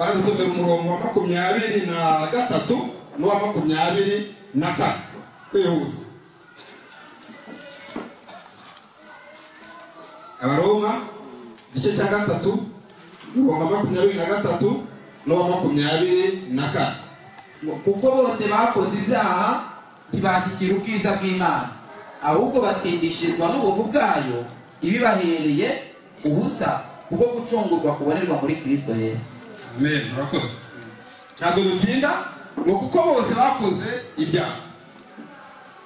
Baradusomera umurongo wa 23 n'uwa 24 kwihuse. Abaroma igice cya 3 umurongo wa 23 n'uwa 24. Kuko bose bakoze ibyaha ntibashyikira ubwiza bw'Imana, ahubwo batsindishirizwa n'ubuntu bwayo ibibahereye ubusa kubwo gucungurwa kubonerwa muri Kristo Yesu. Amen. Murakoze. Ntabwo dutinda ngo kuko bose bakoze ibyaha.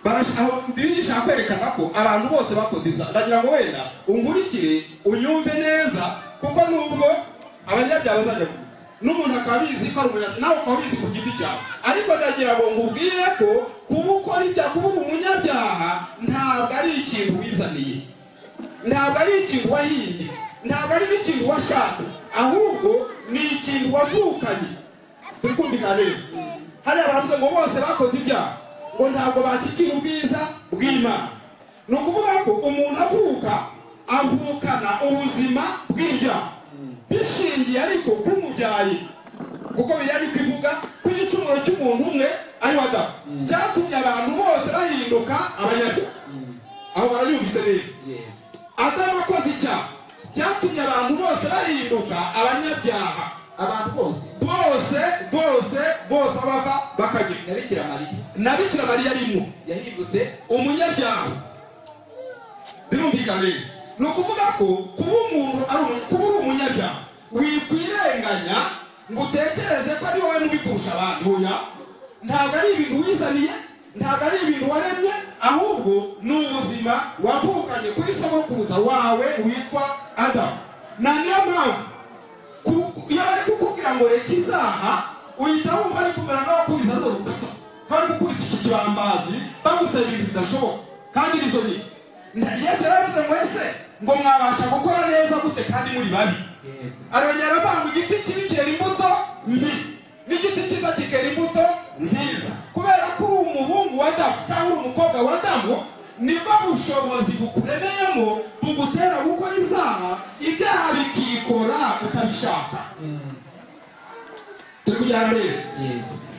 Barashaka Bibiliya ishaka kwerekana ko abantu bose bakoze ibyaha. Ndagira ngo wenda unkurikire unyumve neza, kuko nubwo abanyabyaha bazajya n'umuntu akaba abizi ko ari umunyabyaha, nawe ukaba ubizi ku giti cyawe, ariko ndagira ngo nkubwire ko kuba ukora ibyaha, kuba uri umunyabyaha ntabwo ari ikintu wizaniye, ntabwo ari ikintu wahimbye, ntabwo ari n'ikintu washatse, ahubwo ni ikintu wavukanye. Turi kumvikana neza? Hariya baravuze ngo bose bakoze ibyaha, ngo ntabwo bashyikira ubwiza bw'Imana. Ni ukuvuga ko umuntu avuka avukana ubuzima bw'ibyaha bishingiye ariko k'umubyayi, kuko Bibiliya ariko ivuga ko igicumuro cy'umuntu umwe ari we Adamu cyatumye abantu bose bahinduka abanyabyaha. Aho barayumvise neza? Adamu akoze icyaha cyatumye abantu bose bahinduka abanyabyaha. Abantu bose bose bose bose bava bakagera. Na Bikira Mariya, na Bikira Mariya arimo yahindutse umunyabyaha. Birumvikana neza? Ni ukuvuga ko kuba umuntu ari kuba uri umunyabyaha wikwirenganya ngo utekereze ko ari wowe mubi kurusha abandi. Oya, ntabwo ari ibintu wizaniye, ntabwo ari ibintu waremye, ahubwo ni ubuzima wavukanye kuri sogokuruza wawe witwa Adamu. Na niyo mpamvu iyo bari kukubwira ngo reka ibyaha, uhita wumva ari kumera nk'abakuriza runo rukuta, bari gukuriza iki kibambazi, bagusaba ibintu bidashoboka. Kandi nibyo nyine Yesu yaravuze ngo ese ngo mwabasha gukora neza gute kandi muri babi? Arongera aravuga ngo igiti kibi cyera imbuto mbi, n'igiti cyiza kikera imbuto nziza. Kubera ko uri umuhungu wa Adamu cyangwa uri umukobwa wa Adamu, nibwo bushobozi bukuremeyemo bugutera gukora ibyaha, ibyaha bikikora utabishaka. Turi kujyana neza?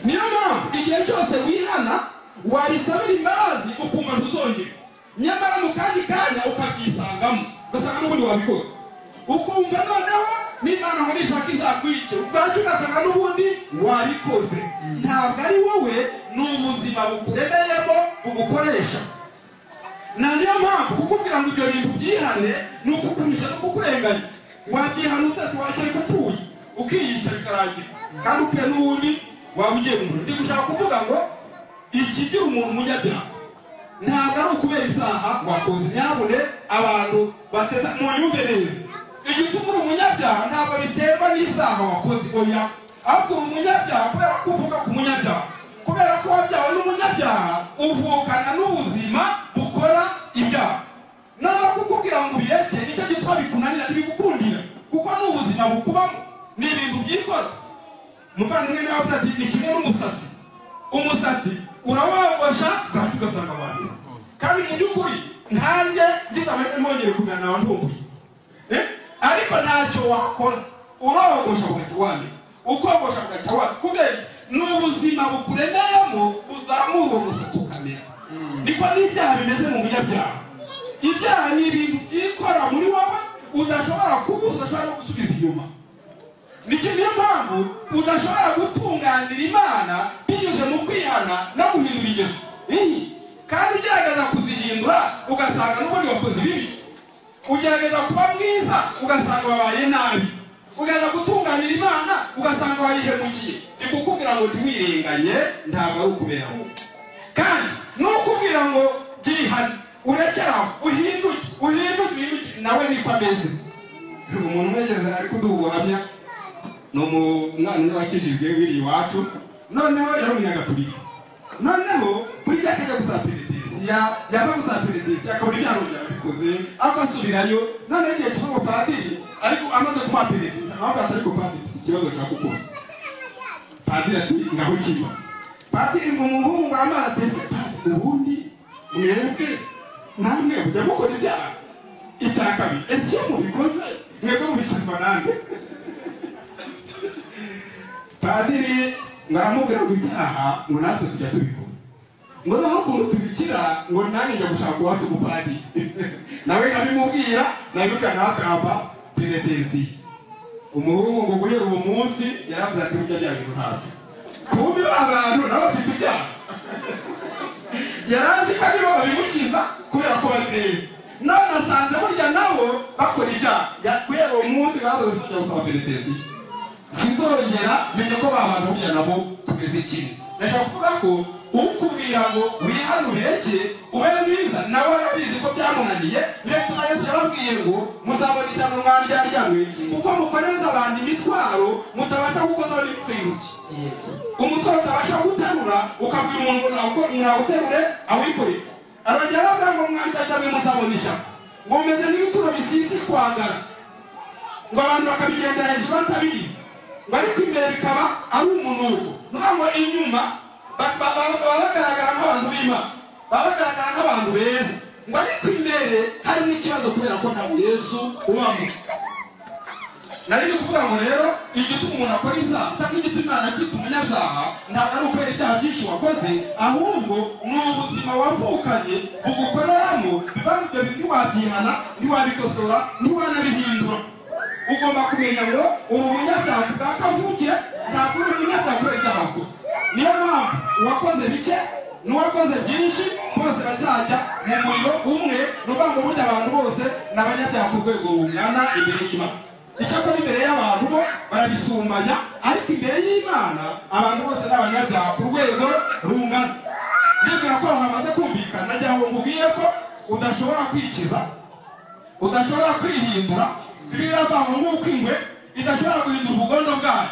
Niyo mpamvu igihe cyose wihana wabisabira imbabazi ukumva ntuzongere, nyamara mu kandi kanya ukabyisangamo ugasanga n'ubundi wabikora, ukumva noneho n'Imana ngo nishaka izakwice, ubwacyo ugasanga n'ubundi wabikoze. Ntabwo ari wowe, ni ubuzima bukuremeyemo bugukoresha. Na niyo mpamvu kukubwira ngo ibyo bintu byihane ni ukukurusha no kukurenganya. Wabyihana utese wacyari upfuye ukiyica bikarangira, kandi upfuye n'ubundi waba ugiye mu muriro. Ndi gushaka kuvuga ngo ikigira umuntu umunyabyaha ntabwo ari ukubera ibyaha wakoze. Nyabune abantu bateza munyumve neza, igituma uri umunyabyaha ntabwo biterwa n'ibyaha wakoze, oya, ahubwo uri umunyabyaha kubera ko uvuka ku munyabyaha, kubera ko wabyawe n'umunyabyaha, uvukana n'ubuzima bukora ibyaha. Noneho kukubwira ngo ubireke nicyo gituma bikunanira, ntibigukundira, kuko ni ubuzima bukubamo, ni ibintu byikora. Umuvandimwe niwe wavuze ati ni kimwe n'umusatsi, umusatsi urawogosha bwacyo ugasanga wameze, kandi mu by'ukuri nkanjye ngize amahirwe ntongere kumera nawe ntumbuye, ariko ntacyo wakora, urogosha bugacya wameze, ukogosha bugacya wameze, kubera ni ubuzima bukuremeyemo buzamura uwo musatsi ukamera. Niko n'ibyaha bimeze mu munyabyaha. Ibyaha ni ibintu byikora muri wowe udashobora kubuza, udashobora no gusubiza inyuma. Niyo mpamvu udashobora gutunganira Imana binyuze mu kwihana no guhindura ingeso. Kandi ugerageza kuzihindura ugasanga n'ubundi wakoze ibibi, ugerageza kuba mwiza ugasanga wabaye nabi, ugerageza gutunganira Imana ugasanga wayihemukiye. Ni kukubwira ngo ntiwirenganye, ntabwo ari ukubera wowe. Kandi nukubwira ngo byihane, urekeraho, uhinduke, uhinduke, uhinduke, nawe niko ameze. Umuntu umwegereza ari kuduha ubuhamya, ni umwana umwe wakijijwe wiri iwacu, noneho yari umunyagatulika. Noneho burya akajya gusaba penetensiya, yava gusaba penetensiya akabona ibyaha yabikoze, agasubirayo. Noneho igihe kimwe ngo padiri ariko amaze kumuha penetensiya, nawe ati ariko padiri mfite ikibazo nshaka kukubaza. Padiri ati ngaho kibaza. Padiri ngo umuhungu ngo amazi atese, padiri ubundi mwebwe namwe mujya mukora ibyaha? Icya kabiri, ese iyo mubikoze mwebwe mubikizwa nande? Padiri ngaramubwira ngo ibyaha ngo natwe tujya tubikora, ngo noneho ukuntu tubikira ngo nanjye njya gushaka uwacu umupadiri. Nawe nkabimubwira, nabibwira nawe akampa penetensiyo. Umuhungu ngo guhera uwo munsi yaravuze ati burya bya bintu ntabyo. Kumbi ba bantu nabo bafite ibyaha. Yarazi ko aribo babimukiza kubera ko bari beza, none asanze burya nabo bakora ibyaha. Guhera uwo munsi bazoze kujya gusaba penetensiyo. Sizongera menye ko ba bantu burya nabo tumeze kimwe. Ndashaka kuvuga ko ukubwira ngo wihane ubireke ube mwiza, nawe arabizi ko byamunaniye. Ndetse na Yesu yarabwiye ngo muzabona ishyano mwaryaryamwe kuko mukoreza abantu imitwaro mutabasha gukozaho n'imitwe y'intoki. Umutwaro utabasha guterura ukabwira umuntu ngo nawuterure awikorere. Arongera arabwira ngo mwaryaryamwe muzabona ishyano, ngo mumeze nk'ibituro bisize ishwagara, ngo abantu bakabigendera hejuru batabizi, ngo ariko imbere bikaba ari umunuko. Ni ukuvuga ngo inyuma baba bagaragara nk'abantu b'Imana, baba bagaragara nk'abantu beza, ngo ariko imbere hari n'ikibazo kubera ko ntabwo Yesu ubamo. Nari ndi kuvuga ngo rero igituma umuntu akora ibyaha cyangwa igituma Imana akwita umunyabyaha ntabwo ari ukubera ibyaha byinshi wakoze, ahubwo ni ubuzima wavukanye bugukoreramo. Biba ibyo bintu ntiwabyihana, ntiwabikosora, ntiwanabihindura. Ugomba kumenya ngo uri umunyabyaha bwa kavukire, ntabwo uri umunyabyaha kubera ibyaha wakoze. Niyo mpamvu uwakoze bike n'uwakoze byinshi bose bazajya mu muriro umwe. Ni ukuvuga ngo burya abantu bose ni abanyabyaha ku rwego rungana imbere y'Imana. Icyakora imbere y'abantu bo barabisumbanya, ariko imbere y'Imana abantu bose ni abanyabyaha ku rwego rungana. Ndibwira ko abantu bamaze kumvikana. Nagira ngo nkubwire ko udashobora kwikiza, udashobora kwihindura. Bibiliya iravuga ngo nk'uko ingwe idashobora guhindura ubugondo bwayo,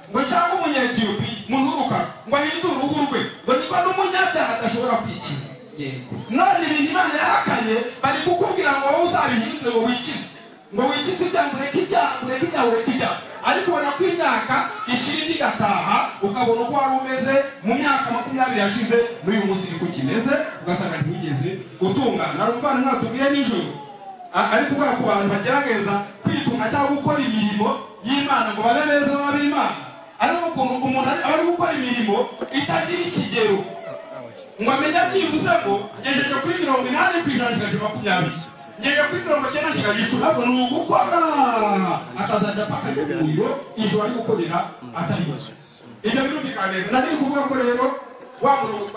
ngo cyangwa umunyetiyopi munturuka ngo ahindure uruhu rwe, ngo niko n'umunyabyaha adashobora kwikiza. None ibintu Imana yahakanye bari kukubwira ngo wowe uzabihindure ngo wikize, ngo wikize ibyaha, ngo ureke ibyaha, ureke ibyaha, ureke ibyaha. Ariko ubona ko imyaka ishira indi igataha, ukabona uko wari umeze mu myaka 20 yashize n'uyu munsi niko kimeze, ugasanga ntiwigeze utungana. Hari umuvandimwe watubwiye nijoro ari kuvuga ku bantu bagerageza kwituma cyangwa gukora imirimo y'Imana ngo babe beza babe Imana, ariko ukuntu umuntu aba ari gukora imirimo itagira ikigero, ngo amenye byibuze ngo ngejeje kuri 80% nshigaje 20, ngejeje kuri 90 nshigaje 10. Ntabwo ni ugukora akazajya apaka umuriro ijoro ari gukorera atari. Ibyo birumvikana neza. Nari kuvuga ko rero wa murongo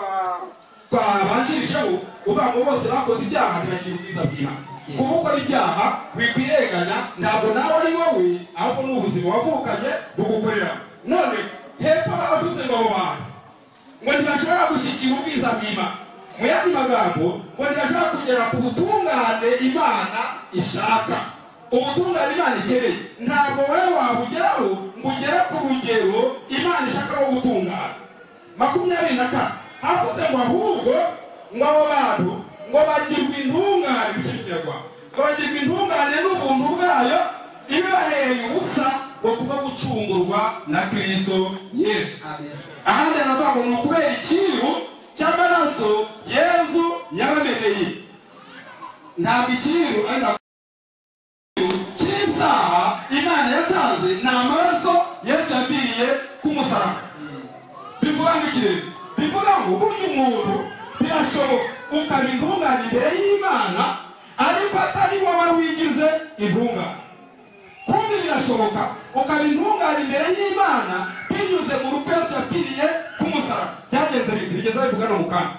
twabanjirijeho uvuga ngo bose bakoze ibyaha ntibagira ubwiza bw'Imana. Kuba ukora ibyaha wikwirenganya, ntabwo nawe ari wowe, ahubwo ni ubuzima wavukanye bugukorera. None hepfo baravuze ngo abo bantu ngo ntibashobora gushyikira ubwiza bw'Imana. Mu yandi magambo ngo ntibashobora kugera ku butungane Imana ishaka, ubutungane Imana ikeneye. Ntabwo wowe wabugeraho ngo ugere ku rugero Imana ishaka rwo gutungana. 24 havuze ngo ahubwo ngo abo bantu ngo bagirwe intungane, ngo bagirwe intungane n'ubuntu bwayo ibibaheye ubusa, ngo kubwo gucungurwa na Kristo Yesu. Ahandi haravuga ngo ni ukubera ikiru cy'amaraso Yesu yabameneye. Ntabwo ikiru ari cy'ibyaha Imana yatanze, ni amaraso Yesu yapfiriye ku musaraba. Bivuga ngo iki? Bivuga ngo burya umuntu birashoboka ukaba intungane imbere y'Imana, ariko atari wowe wigize intungane. Kumbi birashoboka ukaba intungane imbere y'Imana binyuze mu rupfu Yesu yapfiriye ku musaraba. Byagenze bite? Bigeze bivuga no mu kanya.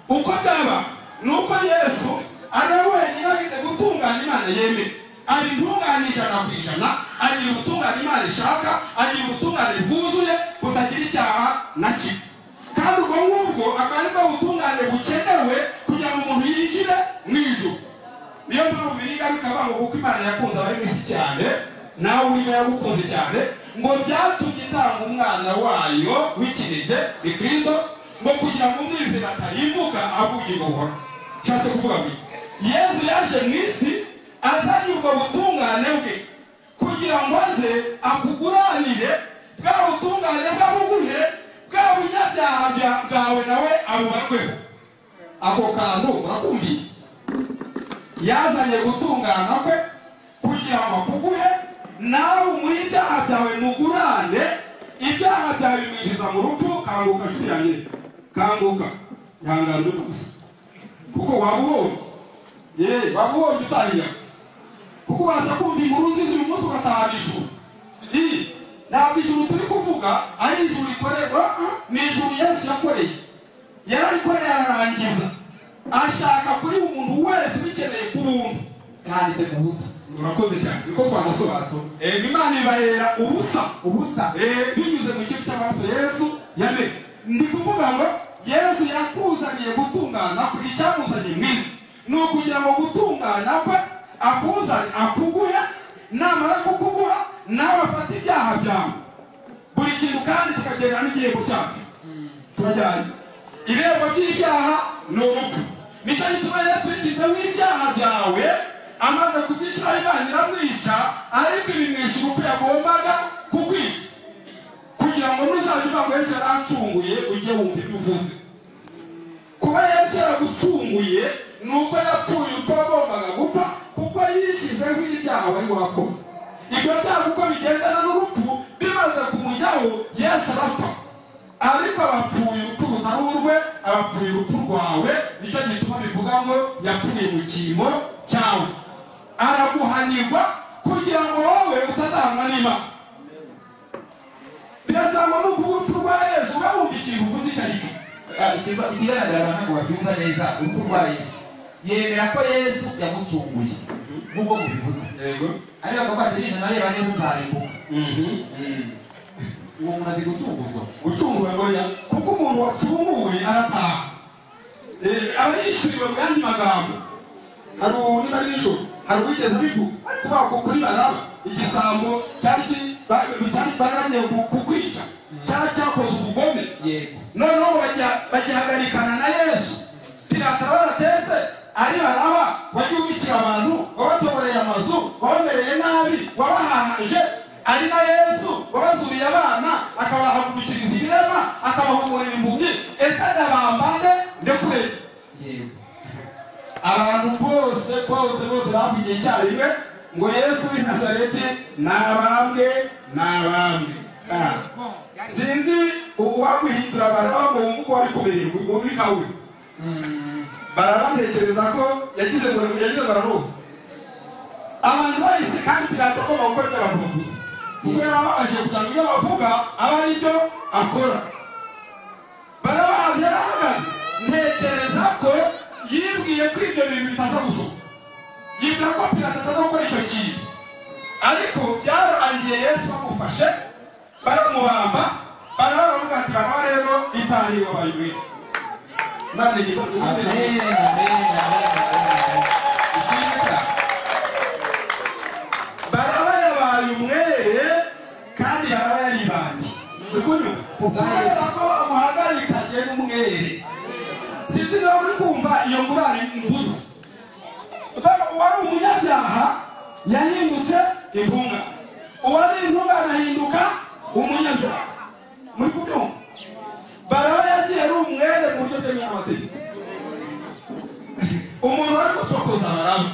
Uko byaba ni uko Yesu ari we wenyine wagize gutungana Imana yemeye. Ari intungane 100%, agira ubutungane Imana ishaka, agira ubutungane bwuzuye butagira icyaha na kimwe. Kandi ubwo ngubwo akaba aribwo butungane bukenewe kugira ngo umuntu yinjire mu ijuru. Niyo mpamvu birigaruka bavuga ngo kuko Imana yakunze abari mu isi cyane, nawe urimo yagukunze cyane, ngo byatumye itanga umwana wayo w'ikinege ni Kristo, ngo kugira ngo umwizera atarimbuka ahubwo ubugingo buhoraho. Nshatse kuvuga ngo Yesu yaje mu isi azanye ubwo butungane bwe kugira ngo aze akuguranire bwa butungane bwabuguhe, bwa bunyabyaha bwawe nawe abubarweho. Ako kantu murakumvise. Yazanye gutungana kwe kugira ngo akuguhe, nawe umuhe ibyaha byawe mugurane, ibyaha mu rupfu. Kanguka nshuti yanjye, kanguka, ihangane gusa, kuko waba uhombye. Waba uhombye utahiye, kuko ubasha kumva inkuru nziza uyu munsi ugataha ijuru. Ntabwo ijuru turi kuvuga ari ijuru rikorerwa, ni ijuru Yesu yakoreye, yararikoreye ararangiza, ashaka kuri umuntu wese ubikeneye ku buntu. Handitse ku busa. Urakoze cyane, niko twanasobanuye. Imana ibahera ubusa, ubusa, binyuze mu gice cy'amaraso Yesu yamenye. Ndi kuvuga ngo Yesu yakuzaniye gutungana kwe. Icyamuzanye mu isi ni ukugira ngo gutungana kwe akuzane, akuguhe, namara kukuguha nawe afate ibyaha byawe. Buri kintu kandi kikagendana n'igihembo cyacyo. Turajyanye. Ibihembo by'ibyaha ni urupfu. Nicyo gituma Yesu yishyizeho ibyaha byawe, amaze kubyishyiraho Imana iramwica, ariko ibimwisha urupfu yagombaga kukwica, kugira ngo nuzajya uvuga ngo Yesu yarancunguye, ujye wumva ibyo uvuze. Kuba Yesu yaragucunguye ni uko yapfuye uko wagombaga gupfa, kuko yishyizeho ibyaha wari wakoze. Ibyo byaha uko bigendana n'urupfu bimaze kumujyaho, Yesu arapfa, ariko abapfuye urupfu rutari urwe, abapfuye urupfu rwawe. Nicyo gituma bivuga ngo yapfuye mu cyimbo cyawe, araguhanirwa kugira ngo wowe utazahanwa n'Imana. Birasangwa n'uvuga urupfu rwa Yesu uba wumva ikintu uvuze icyo ari cyo. Ikigaragara abantu ntabwo babyumva neza. Urupfu rwa Yesu, yemera ko Yesu yamucunguye nk'uko mubivuze, ariko akavuga ati ninanareba neza nzarimbuka. Uwo muntu azi gucungurwa. Gucungurwa ngoya, kuko umuntu wacunguwe arataha, aba yishyuriwe. Mu yandi magambo, hari niba nijoro hari uwigeze abivuga, kuvuga ngo kuri Baraba, igisambo cyari baragiye kukwica, cyari cyakoze ubugome, noneho bagihagarikana na Yesu. Pilato arabatese, ari Baraba wagiye ubikira abantu, wabatoboreye amazu, wabamereye nabi, wabahahaje, ari na Yesu wabazuriye abana, akabahagurukiriza ibirema, akabahumurira impumyi, ese ndabambande ndekure? Abantu bose bose bose bavugiye icyarimwe ngo Yesu w'i Nazareti nabambwe, nabambwe. Sinzi uwaguhindura Baraba ngo wumve uko wari kumererwa uri nkawe. Baraba ntekereza ko yagize ngo bararose. Abantu bahise, kandi Pilato agomba gukora ibyo abantu bavuze, kuko yarababajije kugira ngo ibyo bavuga abe ari byo akora. Baraba ahantu yarahagaze, ntekereza ko yibwiye ko ibyo bintu bitaza gushoboka, yibwira ko Pilato ataza gukora icyo kintu, ariko byarangiye Yesu bamufashe baramubamba. Baraba baravuga ati Baraba rero itahiwe, wabaye umwere. Imana igiye. Amen, amen, amen. Ishimwe cyane. Baraba yabaye umwere, kandi Baraba yaribanje. Uri kunyumva? Kubera ko bamuhagarikanye n'umwere. Sinzi niba uri kumva iyo ngurane mvuze. Uwari umunyabyaha yahindutse intungane, uwari intungane ahinduka umunyabyaha. Muri kubyumva? Baraba yagiye ari umwere mu buryo bwemewe n'amategeko. Umuntu wari gucokoza Baraba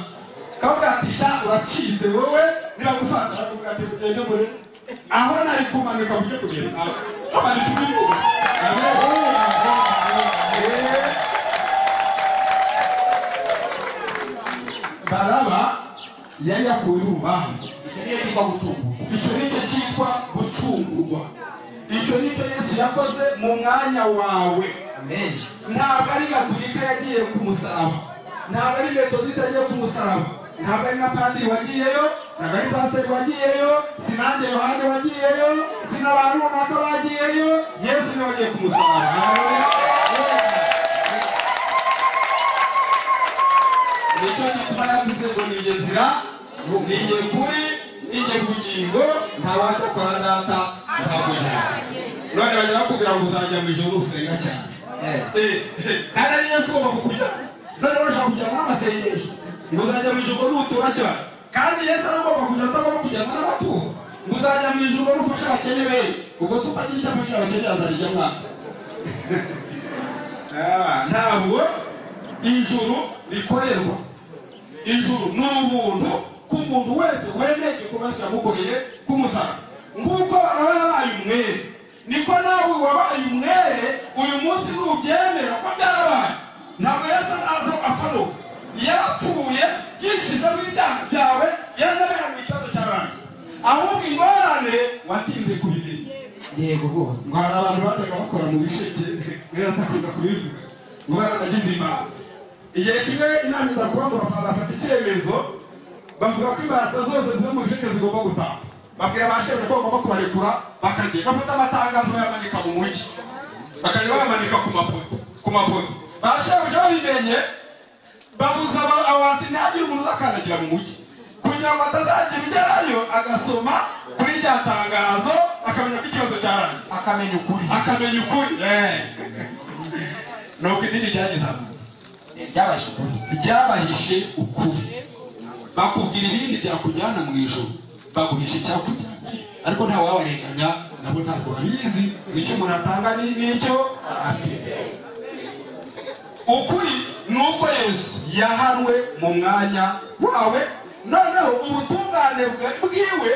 kavuga ati sha uracitse wowe, niba gufata aravuga ati ugende muri aho nari kumanuka mujye kureba nawe amanika ibibuga. Baraba yari yakuweho urubanza. Icyo niyo cyitwa gucungurwa. Icyo nicyo cyitwa gucungurwa. Icyo nicyo Yesu yakoze mu mwanya wawe. Amen. Ntabwo ari Gatulika yagiye ku musaraba, ntabwo ari Metodiste yagiye ku musaraba, ntabwo ari na padiri wagiyeyo, ntabwo ari pasiteri wagiyeyo, si nanjye Yohani wagiyeyo, si n'abantu runaka bagiyeyo. Yesu niwe wagiye ku musaraba. Haleluya. Nicyo gituma yavuze ngo ninjye nzira, ninjye kuri, ninjye bugingo, ntawajya kwa data ntakujyanye. None bajya bakubwira ngo uzajya mu ijuru usenga cyane, kandi ari Yesu ugomba kukujyana. Noneho ushaka kujyana n'amasengesho ngo uzajya mu ijuru nutura cyane, kandi Yesu ari ugomba kujyana, atagomba kujyana n'amaturo. Ngo uzajya mu ijuru nufasha abakene benshi, ubwo se utagira icyo afasha abakene azarijya mwana? Ntabwo ijuru rikorerwa. Ijuru ni ubuntu k'umuntu wese wemeye igikorwa Yesu yamukoreye k'umusaraba. Nk'uko Baraba yabaye umwere, niko nawe wabaye Uyu munsi nubyemera ko byarabaye, ntabwo Yesu aza apfa, nuko yarapfuye yishizemo ibyaha byawe, yaranabihanuye, ikibazo cyarangiye. Ahubwo ingorane watinze kubimenya. Yego rwose. Ngo hari abantu bajyaga bakora mu bisheke, rero atakunda kubivuga, ngo baranagize imana. Igihe kimwe inama iza kuba, ngo bafata icyemezo, bavuga ko imbata zose ziba mu bisheke zigomba gutaha. Babwira ba shebuja ko bagomba kubarekura bakagenda. Bafata amatangazo bayamanika mu mujyi, bakajya bayamanika ku mapoto. Ba shebuja babimenye, babuza abantu, ntihagire umuntu uzakandagira mu mujyi, kugira ngo atazagira ugerayo agasoma kuri rya tangazo, akamenya ko ikibazo cyarangiye. Akamenya ukuri. Akamenya ukuri. Nuko idini ryagize aho Ryabahishe ukuri. Ryabahishe ukuri. Bakubwira ibindi byakujyana mu ijuru, baguhisha icyakujyana. Ariko nta wabarenganya, nabo ntabwo babizi. Icyo umuntu atanga ni icyo afite. Ukuri ni uko Yesu yahanwe mu mwanya wawe. Noneho ubutungane bwiwe,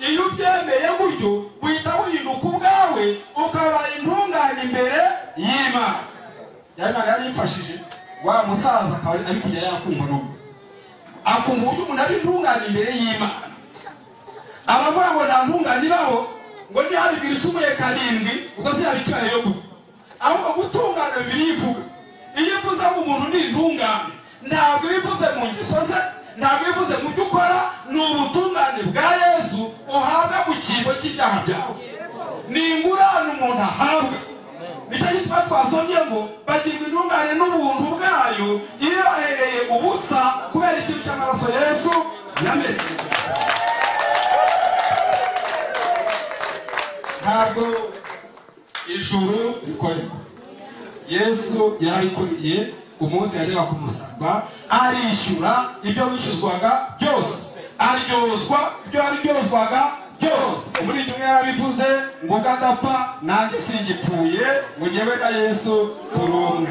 iyo ubyemeye gutyo, buhita buhinduka ubwawe, ukaba intungane imbere y'Imana. Imana yari ifashije wa musaza, akaba ari kujya yakumva n'ubu, akumva uburyo umuntu ari intungane imbere y'Imana. Abavuga ngo nta ntungane ibaho, ngo ntihabibwira icumuye karindwi, ubwo se yaba icyaha yo gute? Ahubwo gutungana birivuga. Iyo uvuze ngo umuntu ni intungane, ntabwo ibivuze mu ngeso ze, ntabwo ibivuze mu byo ukora. Ni ubutungane bwa Yesu uhabwa mu cyimbo cy'ibyaha byawe, ni ingurane umuntu ahabwa. Nicyo gituma twasomye ngo bagirwa intungane n'ubuntu bwayo ibahereye ubusa kubera ikintu cy'amaraso Yesu yamenye. Ntabwo ijuru rikorerwa. Yesu yararikoreye umunsi yajyaga ku musaraba, arishyura ibyo wishyuzwaga byose, aryozwa ibyo yaryozwaga byose. Muri ibyo yarabivuze ngo ubwo adapfa, nanjye singipfuye, ngo njyewe na Yesu turi umwe.